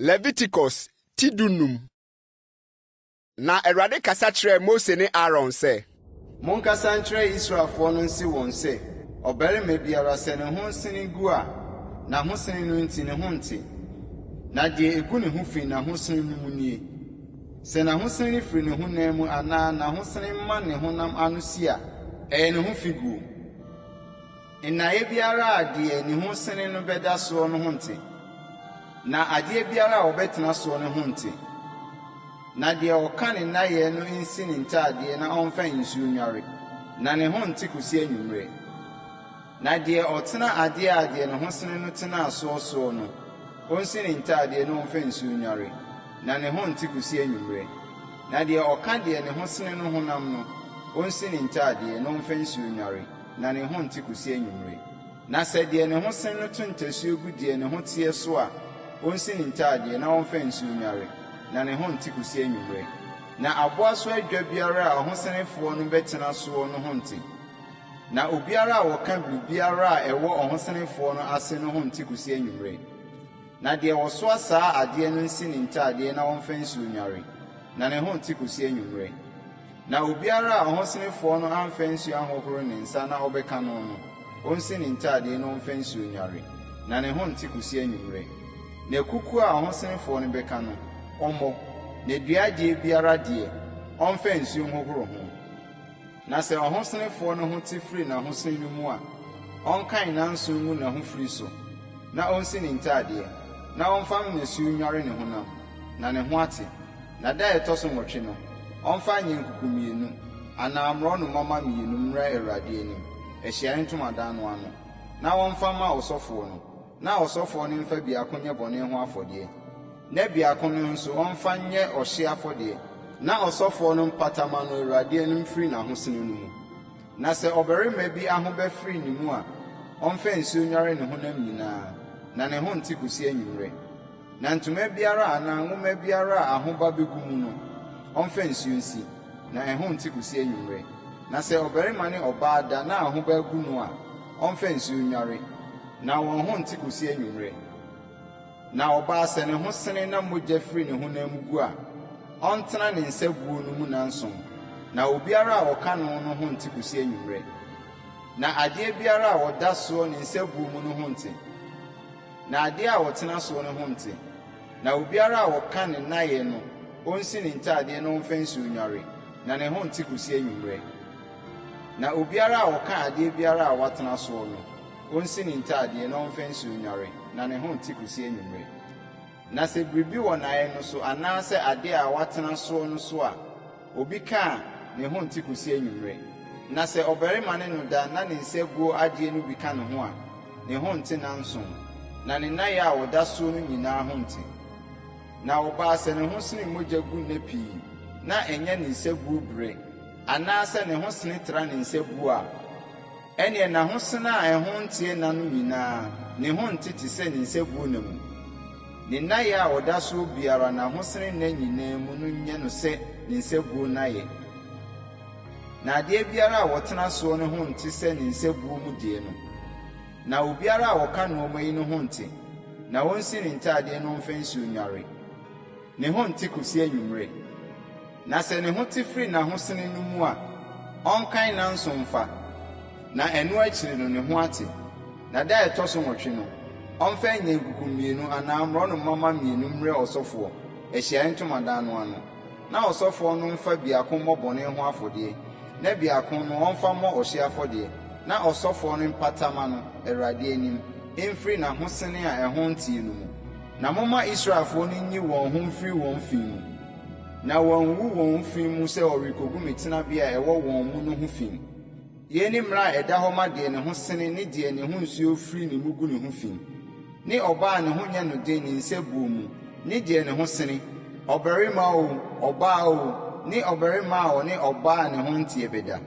Leviticus ti 15. Na Awurade kasa kyerɛɛ Mose ne Aaron sɛ. Monkasa nkyerɛ Israelfoɔ no nse wɔn sɛ, Ɔbarima biara, sɛ ne ho sene gu a, n'ahosene no nti ne ho nte. Na deɛ ɛgu ne ho fi n'ahosene no mu nie: Sɛ n'ahosene no firi ne honam mu anaa n'ahosene ma ne honam ano si a, ɛyɛ ne ho figuo. Nnaeɛ biara a deɛ ne ho sene no bɛda soɔ no ho nte, na adeɛ biara a ɔbɛtena soɔ no ho nte. Na deɛ ɔka ne nnaeɛ no nsi ne ntadeɛ na ɔmfa nsuo nnware, na ne ho nte kɔsi anwummerɛ. Na deɛ ɔtena adeɛ a deɛ ne ho sene no tenaa soɔ soɔ no, ɔnsi ne ntadeɛ na ɔmfa nsuo nnware, na ne ho nte kɔsi anwummerɛ. Na deɛ ɔka deɛ ne ho sene no honam no, ɔnsi ne ntadeɛ na ɔmfa nsuo nnware, na ne ho nte kɔsi anwummere. Na sɛ deɛ ne ho sene no to ntasuo gu deɛ ne ho teɛ so a, ɔnsi ne ntadeɛ na ɔmfa nsuo nnware, na ne ho nte kɔsi anwummerɛ. Na aboa so adwa biara a ɔhosenefoɔ no bɛtena soɔ no ho nte. Na obiara a ɔka biribiara a ɛwɔ ɔhosenefoɔ no ase no ho nte kɔsi anwummerɛ. Na deɛ ɔsoa saa adeɛ no nsi ne ntadeɛ na ɔmfa nsuo nnware, na ne ho nte kɔsi anwummerɛ. Na obiara a ɔhosenefoɔ no amfa nsuo anhohoro ne nsa na ɔbɛka no no, ɔnsi ne ntadeɛ na ɔmfa nsuo nnware, na ne ho nte kɔsi anwummerɛ. Na kukuo a ɔhosenefoɔ no bɛka no, ɔmmɔ, na dua adeɛ biara deɛ, ɔmfa nsuo nhohoro ho. Na sɛ ɔhosenefoɔ no ho te firi n'ahosene no mu a, ɔnkan nnanson ngu n'ahofiri so, na ɔnsi ne ntadeɛ, na ɔmfa nnasuo nnware ne honam, na ne ho ate. Na da a ɛtɔ so nwɔtwe no, ɔmfa anyankuku mmienu anaa mmorɔnoma mma mmienu mmra Awurade anim, Ahyiaeɛ Ntomadan no ano, na wɔmfa mma ɔsɔfoɔ no, na ɔsɔfoɔ no mfa biako nyɛ bɔne ho afɔdeɛ, na biako no nso ɔmfa nyɛ ɔhyeɛ afɔdeɛ, na ɔsɔfoɔ no mpata mma no Awurade anim mfiri n'ahosene no mu. Na sɛ ɔbarima bi ahoba firi ne mu a, ɔmfa nsuo nnware ne honam nyinaa, na ne ho nte kɔsi anwummerɛ. Na ntoma biara anaa nwoma biara a ahoba begu mu no, ɔmfa nsuo nsi, na ɛho nte kosi anwummerɛ. Na sɛ ɔbarima ne ɔbaa da na ahoba agu no a, ɔmfa nsuo nnware, na wɔn ho nte kosi anwummerɛ. Na ɔbaa sɛ ne ho sene na mogya firi ne honam mu gu a, ɔntena ne nsabuo no mu nnanson, na obiara a ɔka no no ho nte kosi anwummerɛ. Na adeɛ biara a ɔda soɔ ne nsabuo mu no ho nte. Na adeɛ a ɔtena soɔ no ho nte. Na obiara a ɔka ne nnaeɛ no, ɔnsi ne ntadeɛ na ɔmfa nsuo nnware, na ne ho nte kɔsi anwummerɛ. Na obiara a ɔka adeɛ biara a watena soɔ no, ɔnsi ne ntadeɛ na ɔmfa nsuo nnware, na ne ho nte kɔsi anwummerɛ. Na sɛ biribi wɔ nnaeɛ no so anaasɛ adeɛ a watena soɔ no so a, obi ka a, ne ho nte kɔsi anwummerɛ. Na sɛ ɔbarima ne no da na ne nsabuo adeɛ no bi ka ne ho a, ne ho nte nnanson, na ne nnaeɛ a ɔda soɔ no nyinaa ho nte. Na ɔbaa sɛ ne ho sene mogya gu nna pii, na ɛnyɛ ne nsabuo berɛ, anaasɛ ne ho sene tra ne nsabuo a, ɛnneɛ n'ahosene a ɛho nteɛ nna no nyinaa, ne ho nte te sɛ ne nsabuo nna mu. Ne nnaeɛ a ɔda soɔ biara n'ahosene nna nyinaa mu no nyɛ no sɛ ne nsabuo nnaeɛ. Na adeɛ biara a ɔtena soɔ no ho nte sɛ ne nsabuo mu deɛ no. Na obiara a ɔka nnoɔma yi no ho nte, na ɔnsi ne ntadeɛ na ɔmfa nsuo nnware. Ne ho nte kɔsi anwummerɛ. Na sɛ ne ho te firi n'ahosene no mu a, ɔnkan nnanson mfa, na ɛno akyiri no ne ho ate. Na da a ɛtɔ so nwɔtwe no, ɔmfa anyankuku mmienu anaa mmorɔnoma mma mmienu mmrɛ ɔsɔfoɔ, ahyiaeɛ ntomadan no ano. Na ɔsɔfoɔ no mfa biako mmɔ bɔne ho afɔdeɛ, na biako no ɔmfa mmɔ ɔhyeɛ afɔdeɛ, na ɔsɔfoɔ no mpata mma no, Awurade anim, mfiri n'ahosene a ɛho nteɛ no mu. Na momma Israelfoɔ no nyi wɔn ho mfiri wɔn fi mu, na wɔanwuwu wɔn fi mu sɛ wɔrekɔgu me tenabea a ɛwɔ wɔn mu no ho fi. Yei ne mmara a ɛda hɔ ma deɛ ne ho sene ne deɛ ne ho nsuo firi ne mu gu ne ho fi, ne ɔbaa a ne ho nyɛ no den ne nsabuo mu, ne deɛ ne ho sene, ɔbarima oo, ɔbaa oo, ne ɔbarima a ɔne ɔbaa a ne ho nteɛ bɛda.